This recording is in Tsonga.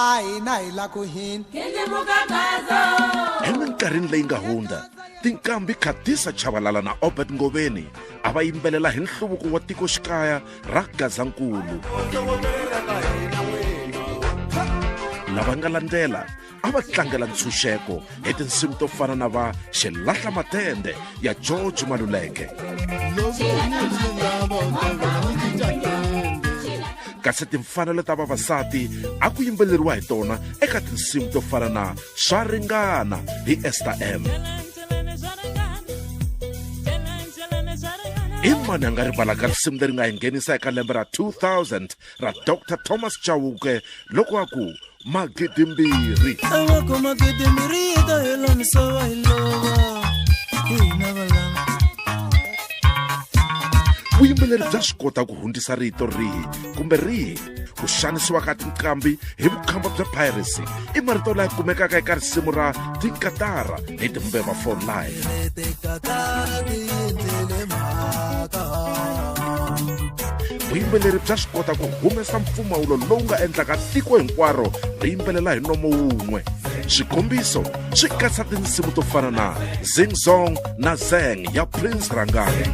Hina hi la ku hina. Eminkarhini leyi nga hundza, tinqambi Khatisa Chabalala na Obert Ngoveni a va yimbelela hi nhluvuko wa tikoxikaya ra Gazankulu. Lava nga landzela a va tlangela ntshunxeko hi tinsimu to fana na va Xilahla Matende ya George Maluleke. Kasi timfanelo ta vavasati a ku yimbeleriwa hi tona eka tinsimu to fana na Swa Ringana hi Esther M. I mani a nga rivalaka risimu leri nga hi nghenisa eka lembe ra 2000 ra Dr Thomas Chauke loko a ku magidimbirhi? Avako magidimbirhi yi ta hela misava yi lova hina valava. Vuyimbeleri bya swi kota ku hundzisa rito rihi kumbe rihi. Ku xanisiwa ka tinqambi hi vukhamba bya piracy i marito laya kumekaka eka risimu ra Tinkatara hi Timbeva for Life. Vuyimbeleri bya swi kota ku humesa mpfumawulo lowu nga endlaka tiko hinkwaro ri yimbelela hi nomo wun'we. Swikombiso swi katsa tinsimu to fana na Zing Zong na Zeng ya Prince Rangane.